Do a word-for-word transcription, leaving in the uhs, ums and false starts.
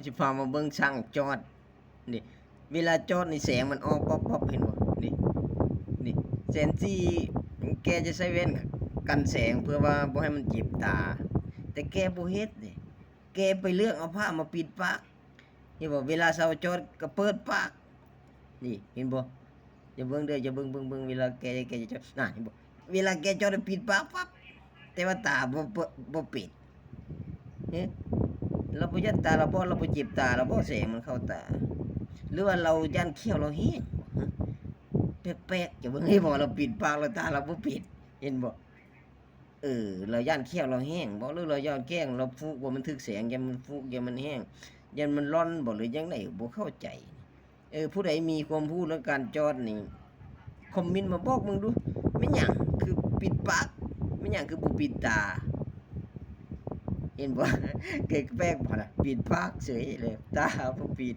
สิพามาเบิ่งช่างจอดนี่ เวลาจอดนี่แสงมันออกป๊อบๆ เห็นบ่นี่ นี่ แสนสี่ แกจะใส่แว่นกันแสงเพื่อว่าบ่ให้มันเจ็บตา แต่แกบ่เฮ็ดนี่ แกไปเลือกเอาผ้ามาปิดปาก เห็นบ่ เวลาเซาจอดก็เปิดปาก นี่ เห็นบ่ อย่าเบิ่งเด้อ อย่าเบิ่ง เบิ่ง เบิ่ง เวลาแก แกจะจอด น่ะ เห็นบ่ เวลาแกจอดปิดปากปั๊บ แต่ว่าตาบ่ บ่ บ่ปิด เอ๊ะ เราบ่ย่านตาเราบอด เราบ่เจ็บตาเราบ่ แสงมันเข้าตา หรือว่าเราย่านแข้วเราแห้ง ฮะ แปลกๆ จะเบิ่งให้พอเราปิดปาก แล้วตาเราบ่ปิด เห็นบ่ เออ เราย่านแข้วเราแห้งบ่ หรือเราย่านแข้วเราฟูกว่ามันถืกแสง ย่านมันฟูก ย่านมันแห้ง ย่านมันร้อนบ่ หรือจั่งใด บ่เข้าใจ เออ ผู้ใดมีความรู้เรื่องการจอดนี่ คอมเมนต์มาบอกมึงดู แม่นหยังคือปิดปาก แม่นหยังคือบ่ปิดตา เห็นบ่ แปลกๆ บ่ล่ะ ปิดปากเฉยเลย ตาบ่ปิด